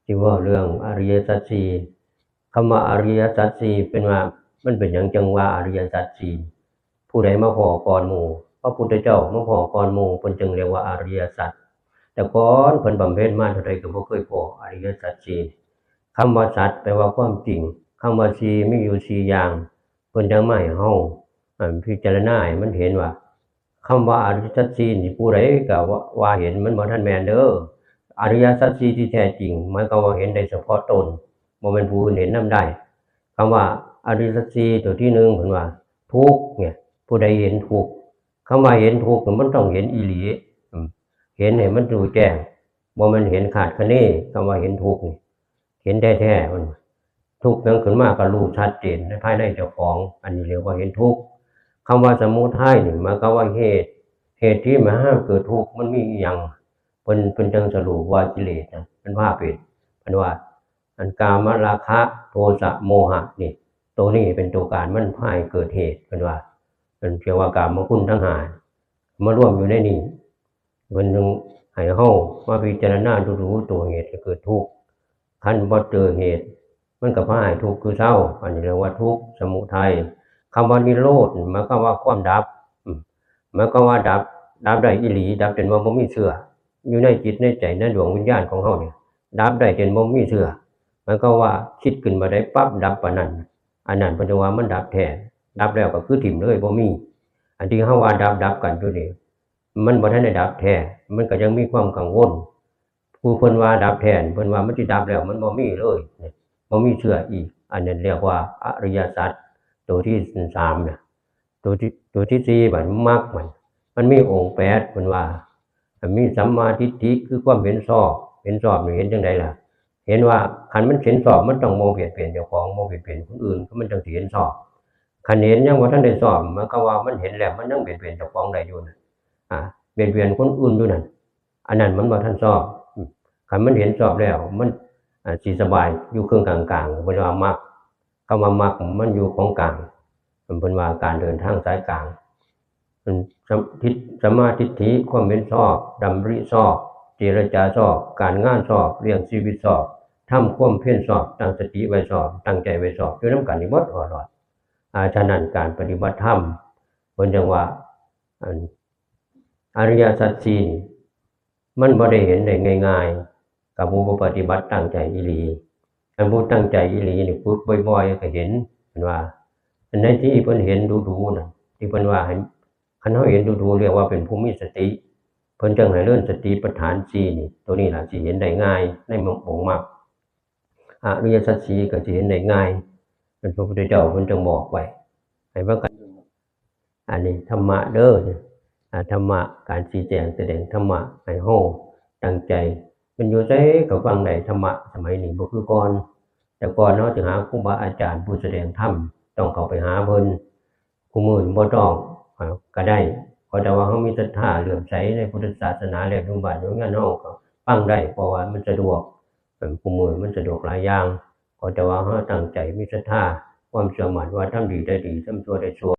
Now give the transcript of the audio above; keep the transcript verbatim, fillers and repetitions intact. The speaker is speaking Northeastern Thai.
ที่เว้าเรื่องอริยสัจสี่ คำว่าอริยสัจสี่เป็นว่า มันเป็นหยังจั่งว่าอริยสัจสี่ ผู้ใดมาพ้อก่อนหมู่ พระพุทธเจ้ามาพ้อก่อนหมู่ เพิ่นจึงเรียกว่าอริยสัจ แต่ก่อนเพิ่นบำเพ็ญมาเท่าใดก็บ่เคยพ้ออริยสัจสี่ คำว่าสัจแปลว่าความจริง คำว่าสี่มีอยู่สี่อย่าง เพิ่นจั่งมาให้เฮา อ่า พิจารณาให้มันเห็นว่า คำว่าอริยสัจสี่นี่ผู้ใดก็ว่า ว่าเห็น มันบ่ทันแม่นเด้อ อริยสัจสี่ที่แท้จริง หมายความว่าเห็นได้เฉพาะตน บ่แม่นผู้อื่นเห็นนำได้ คำว่าอริยสัจสี่ตัวที่หนึ่งเพิ่นว่า ทุกข์เนี่ย ผู้ใดเห็นทุกข์ คำว่าเห็นทุกข์นี่มันต้องเห็นอีหลี อืม เห็นให้มันรู้แจ้ง บ่แม่นเห็นคาดคะเน คำว่าเห็นทุกข์นี่ เห็นแท้ๆ มัน ทุกข์หยังขึ้นมาก็รู้ชัดเจนในภายในเจ้าของ อันนี้เรียกว่าเห็นทุกข์ คำว่าสมุทัยนี่หมายความว่าเหตุ เหตุที่มาให้เกิดทุกข์มันมีอีหยัง เพิ่น เพิ่นจั่งสรุปว่ากิเลสนะ มันพาเป็น เพิ่นว่า อันกามราคะ โทสะ โมหะนี่ ตัวนี้เป็นตัวการมันพาให้เกิดเหตุ เพิ่นว่า เพิ่นเรียกว่ากามคุณทั้งห้า มารวมอยู่ในนี้ เพิ่นจึงให้เฮามาพิจารณาดูๆ ตัวเหตุให้เกิดทุกข์ คันบ่เจอเหตุ มันก็พาให้ทุกข์คือเศร้า อันนี้เรียกว่าทุกข์สมุทัย คำว่านิโรธหมายความว่าความดับ อืม หมายความว่าดับ ดับได้อีหลี ดับจนว่าบ่มีเชื้อ อยู่ในจิตในใจในดวงวิญญาณของเฮาเนี่ย ดับได้จนบ่มีเชื้อ หมายความว่าคิดขึ้นมาได้ปั๊บดับปานนั้น อันนั้นเพิ่นว่ามันดับแท้ ดับแล้วก็คือถิ่มเลยบ่มี อันที่เฮาว่าดับดับกันอยู่นี่ มันบ่ทันได้ดับแท้ มันก็ยังมีความกังวล ผู้เพิ่นว่าดับแท้ เพิ่นว่ามันสิดับแล้ว มันบ่มีเลย บ่มีเชื้ออีก อันนั้นเรียกว่าอริยสัจ ตัวที่สามนะ ตัวที่ ตัวที่สี่บัดมรรคมัน มันมีองค์แปด เพิ่นว่า มันมีสัมมาทิฏฐิ คือความเห็นชอบ เห็นชอบนี่เห็นจั่งใดล่ะ เห็นว่าคันมันเห็นชอบ มันต้องบ่เบียดเบียนเจ้าของ บ่เบียดเบียนคนอื่น มันจั่งสิเห็นชอบ คันเห็นยังบ่ทันได้ชอบ มันก็ว่ามันเห็นแล้ว มันยังเบียดเบียนเจ้าของได้อยู่นะ อ่า เบียดเบียนคนอื่นอยู่นั่น อันนั้นมันบ่ทันชอบ อืม คันมันเห็นชอบแล้ว มัน อ่า สิสบาย อยู่ครึ่งกลางๆ เพิ่นว่ามรรค คำว่ามรรคมันอยู่ของกลาง เพิ่นว่าการเดินทางสายกลาง อืม สม- ทิฏ- สัมมาทิฏฐิ ความเห็นชอบ ดำริชอบ เจรจาชอบ การงานชอบ เลี้ยงชีวิตชอบ ทำความเพียรชอบ ตั้งสติไว้ชอบ ตั้งใจไว้ชอบ อยู่นำกันนี่หมดออดๆ อ่า ฉะนั้นการปฏิบัติธรรม เพิ่นจั่งว่า อัน อริยสัจสี่นี่ มันบ่ได้เห็นได้ง่ายๆ กับผู้บ่ปฏิบัติตั้งใจอีหลี คันผู้ตั้งใจอีหลีนี่ฝึกบ่อยๆ ก็เห็น เพิ่นว่า อันใดที่เพิ่นเห็นดูๆ น่ะ ที่เพิ่นว่าให้ คันเฮาเห็นดูๆ เรียกว่าเป็นผู้มีสติ เพิ่นจั่งให้เจริญสติปัฏฐานสี่นี่ ตัวนี้ล่ะสิเห็นได้ง่ายในองค์มรรค อริยสัจสี่ก็สิเห็นได้ง่าย เป็นพระพุทธเจ้าเพิ่นจั่งบอกไว้ ให้พากัน อันนี้ธรรมะเด้อ อ่า ธรรมะ การชี้แจงแสดงธรรมะให้เฮาตั้งใจ มันอยู่ไสก็ฟังได้ ธรรมะสมัยนี้บ่คือก่อน แต่ก่อนเฮาสิหาครูบาอาจารย์ผู้แสดงธรรม ต้องเข้าไปหาเพิ่น คุมื้อนี้บ่ต้อง อ่า ก็ได้ ขอแต่ว่าเฮามีศรัทธาเลื่อมใสในพุทธศาสนา แล้วอยู่บ้านอยู่เรือนเฮาก็ฟังได้ เพราะว่ามันสะดวก เอิ่ม คุมื้อนี้มันสะดวกหลายอย่าง ขอแต่ว่าเฮาตั้งใจมีศรัทธา ความเชื่อมั่นว่าทำดีได้ดี ทำชั่วได้ชั่ว